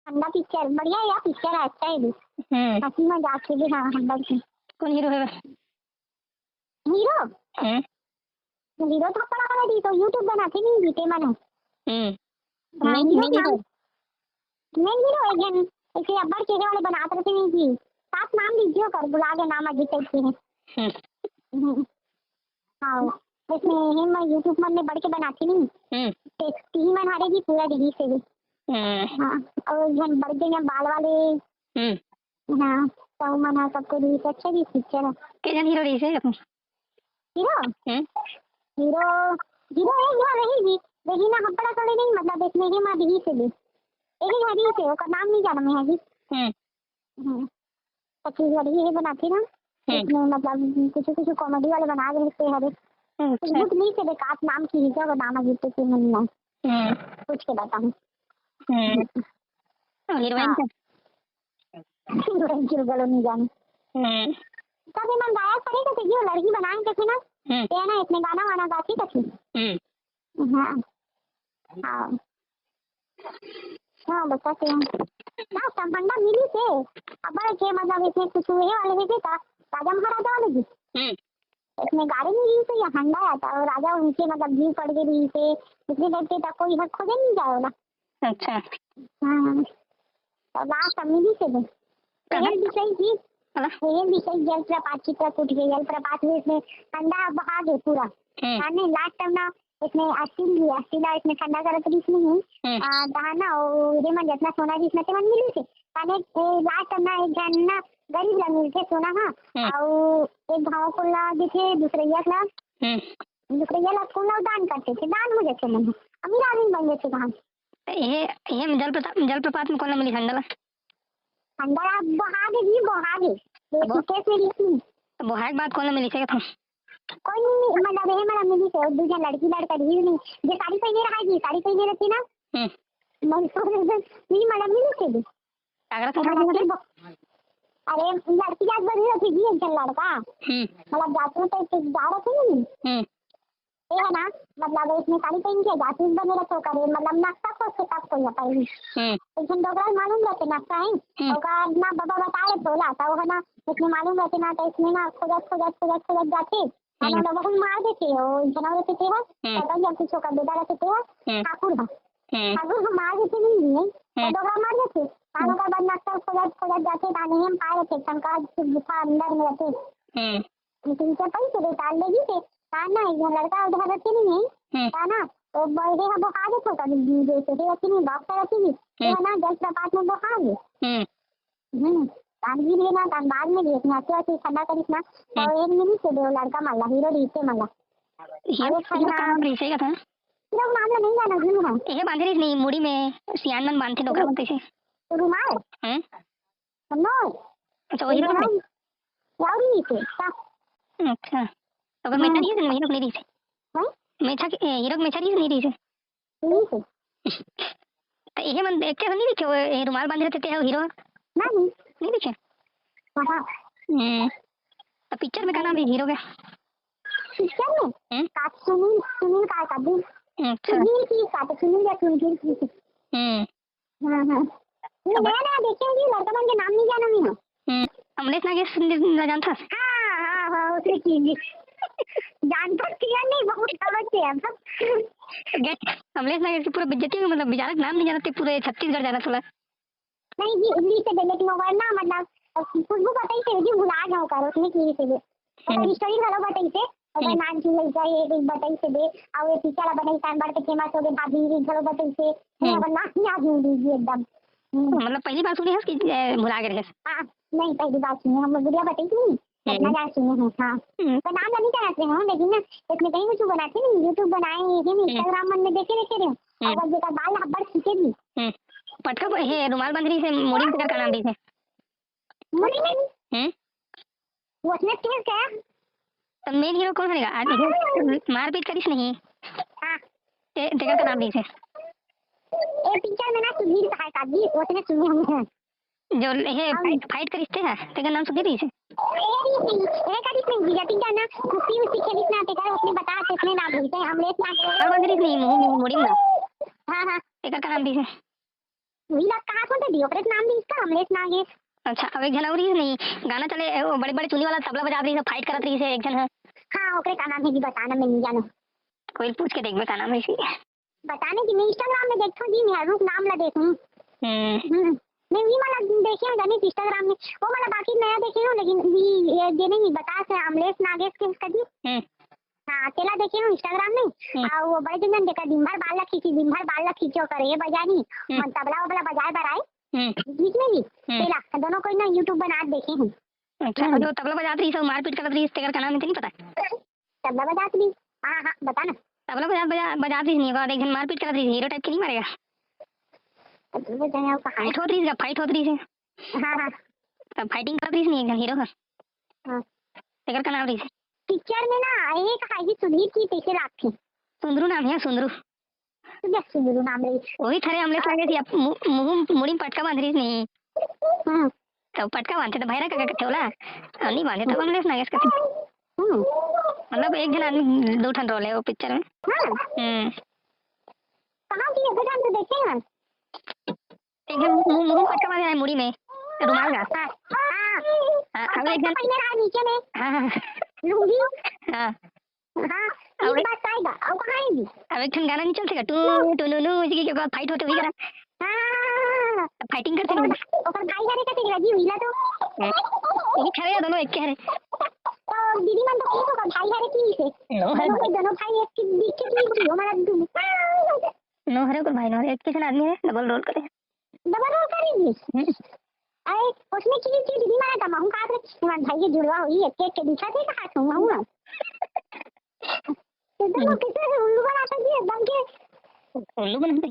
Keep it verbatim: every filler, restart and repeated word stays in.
ठंडा पिक्चर बढ़िया है यार, पिक्चर है, अच्छा है भी। हम्म। हंसी मजाक के भी, हाँ, हंडा के। कौन हीरो है? हीरो? हम्म। हीरो तो पड़ा वाला जी, तो YouTube बनाथे नहीं जीते मनो। हम्म। हाँ, नहीं, हीरो नहीं, नाम, नहीं। नहीं हीरो है जन, ऐसे अब्बड़ चेहरे वाले बनात रहते नहीं जी। सात नाम लीजिए कर, बुला के नाम अजीब टाइप के हैं। हम्म। हम्म। हाँ, इसमें हिम YouTube मन में बढ़ के बनाती नहीं। हम्म। देखती ही मन हारे जी पूरा दिल्ली से भी। हम्म। हाँ, और जन बढ़ गए हैं बाल वाले। हम्म। हाँ, तो मन है सबको दिल्ली से, अच्छा जी पिक्चर है। के जन हीरो रही से अपन? हीरो? हम्म। हीरो, हीरो एक बार रही जी, लेकिन ना हपड़ा करे नहीं, मतलब इसमें हिम दिल्ली से भी। एक ही हरी से, ओकर नाम नहीं जाना मैं है जी। हम्म। हम्म। पच्चीस घड़ी ये बनाती ना, हम्म। इसमें मतलब कुछ, कुछ कॉमेडी वाले बना रहे थे हरे। अच्छा। कुछ नहीं से बेकार नाम की ही क्या बनाना जीते के मन में। हम्म। पूछ के बताऊँ। हम्म। और हीरोइन हाँ। का? हीरोइन की गलो नहीं जानी। हम्म। तब ये मन गाया करे तो ये लड़की बनाए थे ना। हम्म। ये ना इतने गाना वाना गाती तो थी। हम्म। हाँ। हाँ। हाँ, बताते हैं। ना, संबंधा मिली से। अब बड़े के मतलब इसमें कुछ हुए वाले थे का? राजा महाराजा वाले जी। हम्म। इसमें गाड़ी नहीं रही से या हंडा आता और राजा उनके मतलब जीव पड़ गई रही से। इतने टाइप के तक कोई हक खोजे नहीं जाए ना। अच्छा। हाँ। तो लास्ट में मिली से भी। कहाँ? पहल भी सही जी। हाँ। पहल भी सही, जलप्रपात चित्रकूट के जलप्रपात में इसमें हंडा बहा गए पूरा। हम्म। हाँ, नहीं, लास्ट टाइम ना इसमें अस्सी लिया, अस्सी ला इसमें ठंडा करत रहिस नहीं। हम्म। आ, तहाँ ना, ओ, रे मन जितना सोना रहिस ना, ते मन मिलिस हे। ताने, ए, लास्ट ना एक झन ना गरीब ला मिलथे सोना, हाँ। हम्म। अउ एक घाव कोला देथे, दूसरैया ला, हम्म। दूसरैया ला कोला दान करथे, दान हो जाथे मन, अमीर आदमी बन जाथे कहाँ। ये, ये जलप्रपात, जलप्रपात में कोन ला मिलिस हंडा ला? हंडा ला बोहा दे जी, बोहा दे। ये अब वो, सुटकेस में रहिस नहीं। बोहाय के बाद कोन ला मिलिस हे? कोई नहीं, मतलब, ये मला मिली से, दू झन लड़की लड़का रही नहीं, जे साड़ी पहने रहा जी, साड़ी पहने रहती ना, हम्म। मन तो नहीं, मला मिली से भी। काकरा संग मला रही? अरे, लड़की जात बनी रहती जी, एक झन लड़का, हम्म। मतलब, जात में तो एक जा रहती नहीं। हम्म। ये है ना, मतलब, इसमें साड़ी पहन के जाती बने रहते करे, मतलब, नक्शा खोज के तब कोई है पहली। हम्म। एक झन डोकरा मालूम रहते नक्शा है, हम्म। ओकर ना बाबा बताए बोला, तो वो है ना, इसमें मालूम रहते ना, तो इसमें ना खोजत, खोजत, खोजत, खोजत जाते, हम हम्म। लोग बहुत मार देते हो, जनवरी से थे, हम्म। तो जब कुछ होकर बेटा रहते थे, हम्म। ठाकुर है। हम्म। ठाकुर को मार देते नहीं है, हम्म। तो डोकरा मार देते। तानो का बाद नक्शा खोजत, खोजत जाते, ताने हम पाए रहते, शंका गुफा अंदर में रहते। हम्म। लेकिन क्या पैसे दे, ताल लेगी से, ताना एक झन लड़का उधर रहते नहीं है, हम्म। ताना, तो बड़े हम वो आगे छोटा भी दे देते, फिर अच्छी नहीं बात कर रखी थी, तो हम्म। है ना, जलप्रपात में वो आ गए। हम्म। हम्म, तान गिर गे ना, तान बाद में गिर ना, क्या चीज ठंडा करिस ना, तो हम्म। एक मिनट से दे, वो लड़का मल्ला, हीरो रहिसे मल्ला। हीरो, अरे हीरो ठंडा। कहाँ रहिसे का था? हीरो नाम ला नहीं जाना, हीरो नाम। ये बांधे रहिस नहीं, मुड़ी में सियान मन बांधथे, डोकरा हम्म। बांधथे से। रुमाल? हम्म। नो। अच्छा, वही रुमाल। यार, रहिसे, का? अच्छा। तो अगर मेछा हाँ। रहिसे, हीरो नहीं रहिसे। हाँ? मेछा के, ए, हीरो के मेछा रहिसे, नहीं रहिसे? नहीं थे। तो ये मन देख के नहीं देखे वो, ये रुमाल बांधे रहते थे, वो हीरो? नहीं। नहीं देखे? हाँ। हम्म। तो पिक्चर में का नाम है हीरो के? पिक्चर में? हम्म। का सुनील, सुनील का का भी? अच्छा। सुनील की का तो सुनील या सुनील की। हम्म। हाँ, हाँ। ये अब नया नया देखे होंगे, लड़का मन के नाम नहीं जाना नहीं है। हम्म। अमलेश नागेश ला जानता? हाँ, हाँ, हाँ, उसने की जी। जानता किया नहीं, बहुत समझते हैं सब। देख, अमलेश नागेश की पूरा बेइज्जती में, मतलब, बेचारा का नाम नहीं जानते, पूरे छत्तीसगढ़ जाना थोड़ा। नहीं जी, इंग्लिश से दे, लेकिन वो ना, मतलब, खुशबू बताई से जी, भुला जाओ करो, उसने की से दे। ओकर हम्म। स्टोरी घलो बताई से, ओकर हम्म। नाम की लइका ये, एक बताई से दे, और ये पिक्चर ला बनाई, तान बार के फेमस हो गए, भाभी, ये घलो बताई से, हम्म। ओकर नाम याद नहीं जी एकदम। हम्म। मतलब, पहली बार सुने हस कि, ए, भुला गए रहे? हाँ, नहीं, पहली बार सुने, हम लोग गुड़िया बताई थी, हम्म। इतना जान सुने हैं, हाँ। हम्म। तो नाम नहीं जानते हैं, लेकिन ना, इसमें कहीं कुछ बनाते नहीं, YouTube बनाए, ये भी हम्म। Instagram मन में देखे, देखे रहे। हम्म। और बस बेटा बाल हब्बड़ खींचे भी। हम्म। पटका ब-, हे, रुमाल बांध रही से, मोड़ी में का नाम रही से? मुड़ी में? हम्म? वो उसने तेज गया। तो मेन हीरो कौन बनेगा? आज हाँ। हीरो मारपीट करिस नहीं। हाँ। ते-, तेकर का नाम नहीं से। ए पिक्चर में ना सुधीर सहाय का भी, उसने सुने हुए हैं। जो हे हम फाइट, फाइट करिस ते है, तेकर नाम सुधीर ही से। ए नहीं, ए करिस नहीं, जीजा पिक्चर ना, कुश्ती उश्ती खेलिस ना, तेकर उसने बता, उसने नाम नहीं से, हम लेस ना। और बंदरी नहीं, मुंह, मुंह, मुड़ी में। हाँ, हाँ। तेकर का नाम नहीं से। वही ला कहा कौन थे दी, ओकरे नाम भी इसका अमलेश नागेश। अच्छा, अब एक झन और ही नहीं, गाना चले, वो बड़े बड़े चुन्नी वाला तबला बजात रहिस, फाइट करत रहिस एक झन है। हाँ, ओकरे का नाम है जी, बताना, मैं नहीं जानू। कोई पूछ के देखबे का नाम है इसी। बताने की मैं Instagram में देखथों जी, मैं रुक नाम ला देखूं। हम्म। हम्म। मैं वही वाला देखे हूँ जाने Instagram में, वो वाला बाकी नया देखे हूँ, लेकिन ये, ये जे नहीं बता से अमलेश नागेश के कदी। हम्म। हाँ, तेला देखे हूँ Instagram में। हम्म। आ, वो बड़े जन जन देखा, दिन भर बाल ला खींची, दिन भर बाल ला खींचो करे, ये बजानी, हम्म। मन तबला वबला बजाए बर आए, हम्म। बीच में भी, हम्म। तेला, दोनों कोई ना YouTube बना देखे हूँ। अच्छा, हम्म। जो तबला बजात रहिस, मारपीट करत रहिस, तेकर का नाम है, नहीं पता? तबला बजात रहिस? हाँ, हाँ, बता ना। तबला बजा, बजा, बजात रहिस नहीं, बाद एक झन मारपीट करत रहिस, हीरो टाइप के नहीं मारेगा। तबला बजाया, वो कहाँ है? फाइट होत रहिस, फाइट होत रहिस। हाँ, हाँ। तब फाइटिंग करत रहिस नहीं, एक झन हीरो का। हाँ। तेकर का नाम रहिस? पिक्चर में ना, एक हाई सुधीर की कैसे लागथे? सुंदरू नाम है, सुंदरू। तो देख सुंदरू नाम रहिस। वही थरे अमलेश नागेश या मु-, मुंह, मुड़ी में पटका बांध रहिस नहीं। हम्म। तो पटका बांधे तो भैरा का कथे ओला, और नहीं बांधे तो अमलेश नागेश कथे। हम्म। मतलब एक झन आदमी दो ठन रोल है वो पिक्चर में। हाँ। हम्म। कहाँ की है? तो जान तो देखे हैं। एक झन मुंह, मुंह में पटका बांधे है मुड़ी में, रुमाल का। हाँ। हाँ, हाँ, और एक झन पहने रहा नीचे में। हाँ, हाँ। लुंगी। हाँ। हाँ, और ये एक बात आएगा। और कहाँ है जी? अब एक ठन गाना नहीं चल सका, टू, टू, नू, नू, इसी के बाद फाइट होते हुई करा। हाँ, हाँ, हाँ, हाँ, हाँ। अब फाइटिंग करते ओकर नहीं। भा-, ओकर भाई हरे का तेरे राजी हुई ना तो। हम्म। ये खरे हैं दोनों, एक के हरे। तो दीदी मन तो कही तो ओकर भाई हरे की से। नो हरे दोनों भाई। के दोनों भाई एक के, एक के, एक के, हमारा दू। नो हरे ओकर भाई, नो हरे, एक किसन आदमी है, डबल रोल करे। डबल रोल करे जी। हम्म। अरे, उसमें की, की दीदी मारा था, महू काट रखी, हमारे भाई के जुड़वा हुई, एक, एक के दिखा थे, कहा था, महू ना। एकदम वो हम्म। किसे उल्लू बनाता जी, एकदम के। उल्लू बनाता?